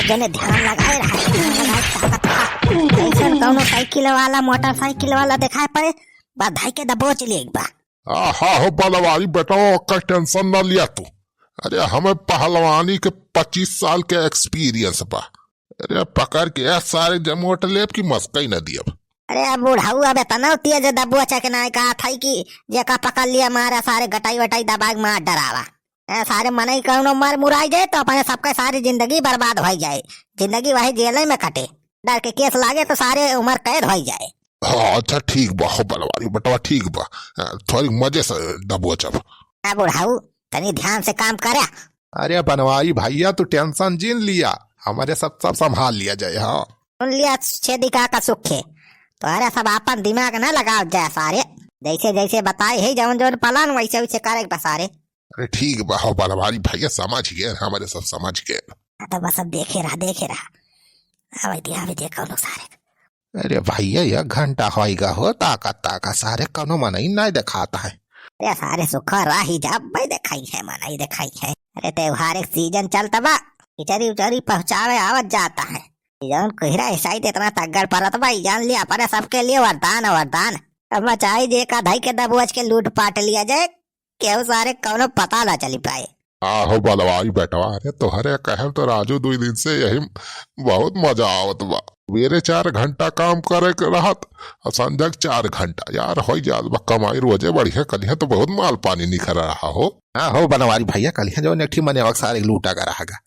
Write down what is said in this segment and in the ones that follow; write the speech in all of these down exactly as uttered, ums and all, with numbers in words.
जने ध्यान लगाए रहा, ध्यान लगाए ताकत रहा। जैसन कौनो साइकिल वाला, मोटरसाइकिल वाला देखाए पड़े, बस धाई के दबोच लिए एक बार। आहा हो बनवारी बेटा, ओकर tension ना लिया तू। अरे हमें पहलवानी के पच्चीस साल के experience बा। अरे पकड़ के ए सारे जमोट लेब की मस्कई न दियब। अरे अब बुढ़ऊ अब एतना तेज दबुआ चकनाए का था कि जेका पकड़ लिया मारा सारे गटाई वटाई दबा के मार डरावा। ए सारे मनई कौनो मर मुराई जाए तो अपने सबके सारी जिंदगी बर्बाद होई जाए, जिंदगी वही जेल में कटे। डर के केस लागे तो सारे उम्र कैद होई जाए। हाँ, अच्छा ठीक बा हो बनवारी बेटवा, ठीक बा। अ, थोड़ी मजे से दबोचब। ए बुढ़ऊ, तनी ध्यान से काम करे। अरे बनवारी भैया, तू tension जिन लिया, हमारे सब, सब संभाल लिया जाए। हाँ। सुन लिया छेदी काका सुखे, तोहरे सब आपन दिमाग ना लगाव जाए सारे। जैसे, जैसे बताए है जौन, जौन plan वैसे, वैसे करे के बा सारे। अरे ठीक बा हो बनवारी भैया, समझ गए, हमारे सब समझ गए। हाँ, तो बस अब देखे रहा, देखे रहा। आवे दे, आवे दे कौनो सारे। अरे भैया, एक घंटा होइगा हो, ताका, ताका, सारे कौनो मनई नाय देखात है। अरे सारे सुखा राही जा, भाई देखाई है, मनई देखाई है। अरे त्योहार एक season चलता बा, खिचड़ी उचड़ी पहुँचावे आवत जाता है। ई जौन कोहरा इसाई ते इतना तगड़ परत बा, ई जान लिया अपने सबके लिए वरदान है, वरदान। अब मचाई जे का धाई के दबोच के लूट पाट लिया जाए, केहू सारे कौनो पता ना चली पाए। आहो बलवाई बेटवा, अरे तोहरे कहल तो राजू दुई दिन से यही बहुत मजा आवत बा। सवेरे चार घंटा काम करे के रहत और संझा के चार घंटा, यार, होई जात बा कमाई रोजे बढ़िया, कलिया तो बहुत माल पानी निखर रहा हो। हाँ हो बनवारी भैया, कलिया जौन एक ठी मने वक्त सारे लूटा का रहा गा।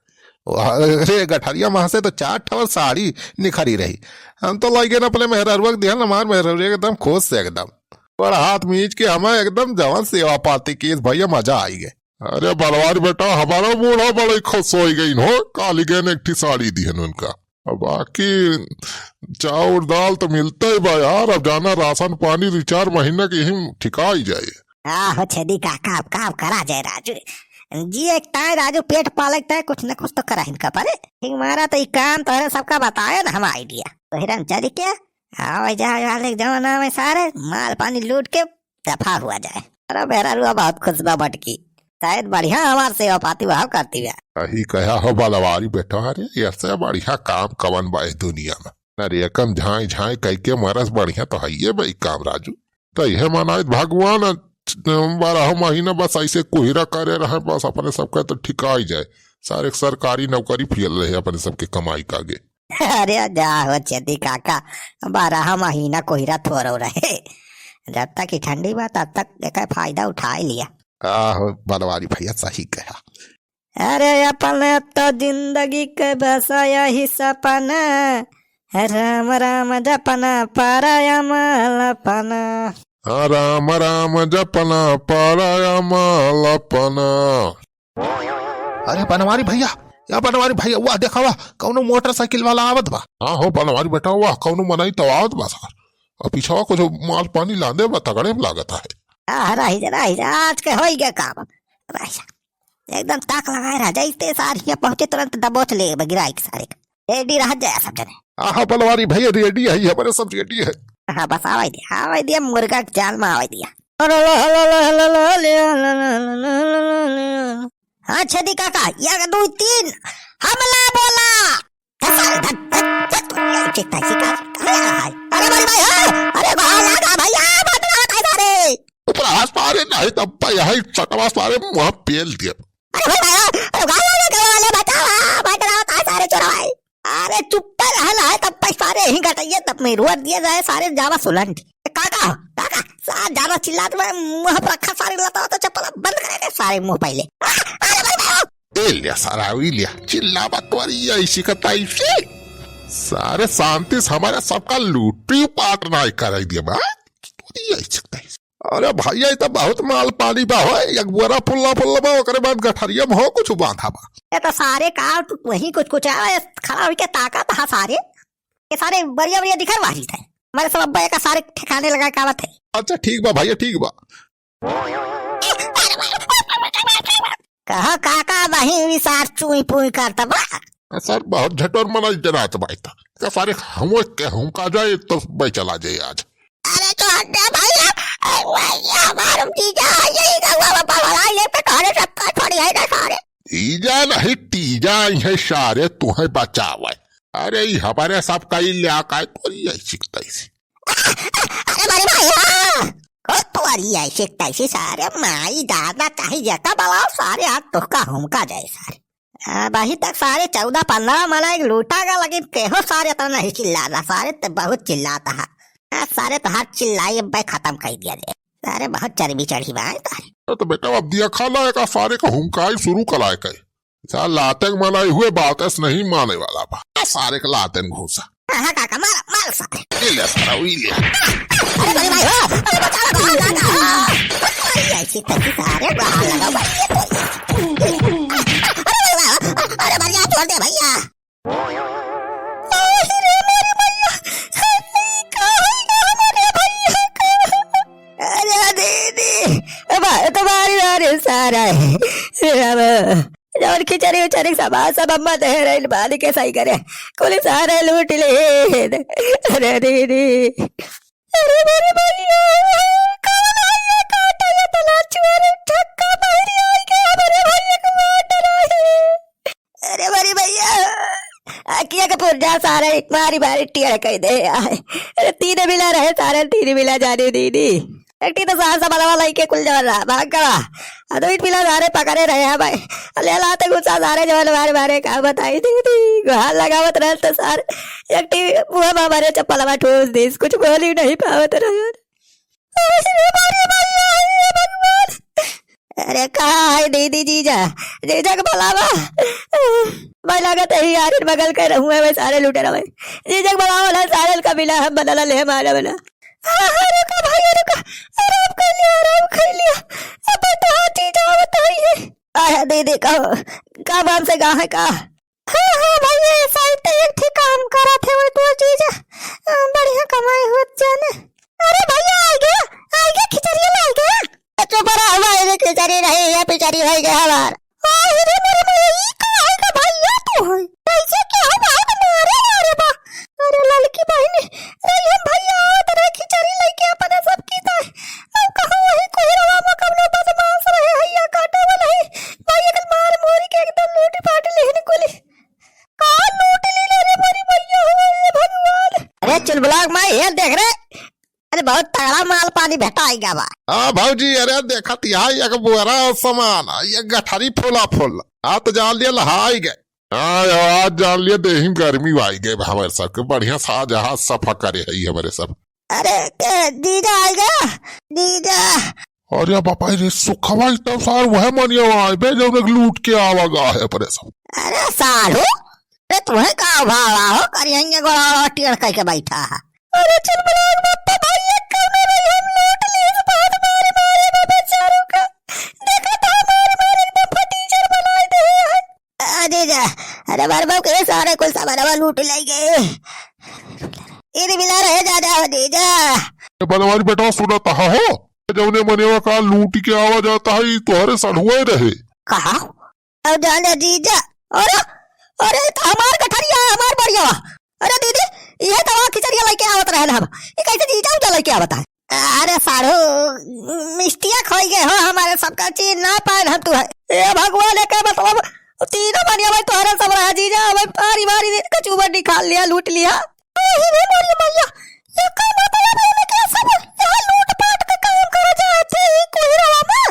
अरे गठरिया महाँ से तो चार ठवर साड़ी निखरी रही। हम तो लइके न अपने मेहररुआ के दिहन, हमार मेहररुआ एकदम खुश से एकदम। पर हाथ मींच के हमें एकदम जवन सेवा पाती की, भैया मजा आई गए। अरे बलवारी बेटा, हमारा बूढ़ा बड़े खुश होई गइन हो, काली गए ने एक ठी साड़ी दिहन उनका। अब बाकी चाउर दाल तो मिलते ही बा यार, अब जाना राशन पानी दो चार महीना के ही ठिकाई जाए। आहो छेदी काका, अब का करा जाए राजू? जी एक ताए राजू, पेट पाले ताए कुछ न कुछ तो करा इनका परे। ठीक मारा तो ई काम तोहरे सबका बताए ना हम idea। तो हिरन चल के आवे जाए वाले जमाना में सारे माल पानी लूट के दफा हुआ जाए। अरे मेहररुआ बहुत खुश बा बटकी, शायद बढ़िया हमार सेवा पाती वह करती बा। यही कहा हो बलवारी बेटा, अरे ऐसे बढ़िया काम कवन बा इस दुनिया में। अरे एकम झाई झाई कह के मरस बढ़िया तो हइये बा ई काम राजू। तो यह मनाइत भगवान, बारह महीना बस ऐसे कोहिरा करे रहे, बस अपने सबका तो ठिकाई जाए। सारे सरकारी नौकरी फेल रहे अपने सबके कमाई का आगे। अरे जा हो छेदी काका, बारह महीना कोहिरा थोरो रहे, जब तक ई ठंडी बा तब तक एकर फायदा उठाए लिया। आहो बलवारी भैया सही कहा। अरे अपने तो जिंदगी के बसा यही सपना, राम राम जपना पाराया मालपना। हाँ, राम राम जपना पाराया मालपना। अरे बनवारी भैया, या बनवारी भैया, वाह देखा वाह, कौनो मोटरसाइकिल वाला आवत बा। हाँ हो बनवारी बेटा, वाह कौनो मनई तो आवत बा सार। और पीछवा कुछ माल पानी लादे बा, तगड़े में लागत है। आह, रही जा, रही जा, आज के होई गया काम। रही जा। एकदम ताक लगाए रह जा, इतने सार हियाँ पहुँचे तुरंत दबोच ले बा गिराई के सारे। Ready रह जाए सब जने। हाँ, हाँ, बनवारी भैया ready है, हमारे सब ready है। हाँ, बस आवे दिया, आवे दिया, मुर्गा के जाल में आवे दिया। हाँ, छेदी काका, एक, दो, तीन, हमला बोला। धत, धत, धत, धत, ये चित्ता शिकार, कहाँ आ रहा है? अरे बड़े भाई, हाँ, अरे बाहर आ गा भैया, बटना होता है सारे। ऊपर हाथ मारे नहीं तब पे यही चटवा सारे मुँह पेल दिए। अरे भाई, भाई, अरे गाँव वाले, गाँव वाले बचाओ, हाँ, बटना होता है सारे चोरवाए। अरे चुप पे रहल है तब पे सारे यहीं गटइए तब में रोड दिए जाए सारे जावा सुलंड। काका, काका, सार जावा चिल्लात में मुँह पर रखा सारे लता तो चप्पल बंद करे दे सारे मुँह पहले। आ, अरे भाई, भाई, ए लिया सारा, ई लिया, चिल्लावा तोरी ऐसी का तैसी। सारे शांति से हमारे सबका लूटी पाट नाई कराई दिया बा। तोरी ऐसी का तैसी। अरे भैया, ई तो बहुत माल पानी बा हो, एक बोरा फुल्ला फुल्ला बा, ओकरे बाद गठरिया में हो कुछ बांधा बा। ये तो सारे का तू वहीं कुछ कुछ आवे, खड़ा होके ताकत हा सारे। ये सारे बढ़िया बढ़िया दिखर वाली थे। हमारे सब अब्बा का सारे ठिकाने लगा के आवत है। अच्छा ठीक बा भैया, ठीक बा। कहा काका वहीं भी सार चुई पुई करत बा। सार बहुत झटोर मनाई जनात बा इतना। का सारे हम के हम का जाए तो भाई चला जाए आज। अरे तो हट जा भैया, ए भैया, हमार जीजा आ जाई, रउआ बाबा भलाई ले पे तोहरे सब का छोड़ी है ना सारे। तीजा नहीं, तीजा आई है सारे, तुहे बचावे। अरे, ई हमारे सब कई ल्या का, तोरी ऐसी की तैसी। अरे, बड़ी भैया, ओ तोरी ऐसी की तैसी सारे, माई दादा चाहे जेका बलाओ सारे, आज तोहका हुमका जाए सारे। अबहीं तक सारे चौदह पन्द्रह मनई लूटा गा, लेकिन केहो सारे तो नहीं चिल्लाता, सारे तो बहुत चिल्लाता है। आ, सारे तो हर चिल्लाई अब खत्म कर दिया दे। सारे बहुत चर्बी चढ़ी बा, हैं, तारे। तो बेटा, अब दिया खा ला, एका सारे का हुमकाई शुरू कराए के। साला लाते के मनाई हुए, बात ऐस नहीं माने वाला बा। आ, सारे के लाते में घूसा। हाँ, हाँ, काका, मार, मार सारे। ई ले सारा, ई ले। अरे, बड़ी भाई हो, अरे, बचा लो, बचा लो। अरे, ऐसी तैसी सारे, बाहर लगाओ, भाई, ये तो, अरे, बड़ी भाई हो, अरे, भैया, छोड़ दे, भैया। अरे रे मोरी मैया, अरे का होइगा हमरे भैया का? अरे दीदी, अब तुम्हारी बारे सारा है। अब जौन खिचड़ी उचड़ी सब, सब अम्मा दे रही, बांध के सही करे। कुल सारे लूट ले। अरे दीदी। अरे मोरी मैया, कौन है ये काटा ये तलाचुआ रे, ठक्का बहरी आई के हमरे भैया को मार रहा है। अरे मोरी मैया, अखिया के पुर्जा सारे एक मारी मारी टेढ़ कइ दे आए। अरे तीन बिला रहे सारे, तीन बिला जाने दीदी। एक ठी तो सार सा बलवा लइके कुल जवन रहा, भाग गवा। आ दो बिला सारे पकड़े रहे हैं भाई। ले लाते गुस्सा सारे जवन मारे मारे का बताई दीदी। गुहार लगावत रहे तो सारे एक ठी मुँह में मारे चप्पलवा ठूस दीस, कुछ बोली नहीं पावत रहे। अरे बाप रे बाप, हे भगवान। अरे कहाँ है दीदी, जीजा? जीजा के बुलावा। भाई लागत है यार, इन बगल के रहूँ है, सारे लूटे रहे। जीजा के बुलावा ना, सारे का बिला हम बदला ले मारे बना। हाँ, हाँ, रुका भाई, रुका। आराम कर लिया, आराम कर लिया। अब तो जीजा बताइए। आया दीदी, कहो, का बात से गा है का? हाँ, हाँ, भैया, ऐसा ही तो एक ठे काम करत है, वो तो चीज, अ, बढ़िया कमाई होत जाने। अरे भैया, आइगे, आइगे, खिचड़ी लाइगे। ए, चुप रह, हमारे खिचड़ी नहीं है, पिचड़ी होइगे हमार। अरे रे, मेरे, मेरे, ई का है का भैया तू है? कैसे क्या है भाई, बना रे, अरे बा। अरे ललकी बहिनी, रही हम भैया आवत रहे, खिचड़ी लइके अपने सब की ताई। अब कहाँ वही कोहरवा में कवनो बदमाश रहे, हैया काटे वाला है। भाई, एक मार मोरी के एकदम लूटी पाटी लेहन कुली। का लूट ली रे मोरी मैया हो, हे भगवान। अरे चुलबुलाक माई, हे देख रे। अरे बहुत तगड़ा माल पानी भेटाई गवा। हाँ भौजी, अरे देखत यहाँ एक बोरा सामान, एक गठरी फूला फूल। आ तो जान लिया लहाई गए। हाँ यार, आज जान लिया देही में गर्मी आई गए, हमारे सबके बढ़िया साज हाथ सफा करे है हमारे सब। अरे के जीजा आइगे, जीजा। अरे बापा रे, सुखवा इतना सार वह मनिया आए बे, जौन एक लूट के आवा गा है अपने सब। अरे साढ़ू, अरे तुम्हें का भावा हो, करियंगे गोड़ा टेढ़ करके बैठा है। अरे चुलबुलाक बप्पा भाई, ये कौन है भाई, हम लूट लिए, बहुत मारे मारे बा बेचारों का। देखा था मारे मारे एकदम फटीचर बनाए दे है। अरे जा, अरे मार बाप के सारे कुल सामान लूट ले गए। इधर मिला रहे जा, जा, हो जीजा। ए बनवारी बेटा, सुना तहा हो? जौने मनेवा का लूटी के आवा जाता है, ई तोहरे सढ़ुए रहे। कहा? अब जाने जीजा। अरे, अरे, तो हमार गठरिया, हमार बढ़िया। अरे दीदी, ये तो वहाँ खिचड़िया लेके आवत रहन हम। ये कैसे जीजा उजा लेके आवत है? अरे साढ़ू, मिस्टिया खोई गए हो, हमारे सबका चीज ना पाए हम तू है। ए भगवान, एके मतलब तीनों बढ़िया भाई तोहरे सब रहा जीजा, भाई पारी मारी दिन कचूबर निकाल लिया, लूट लिया। अरे रे मोरी मैया, ये का मतलब है, एमे के सब यहाँ लूट पाट के काम करे जात है, ई कोहरवा में?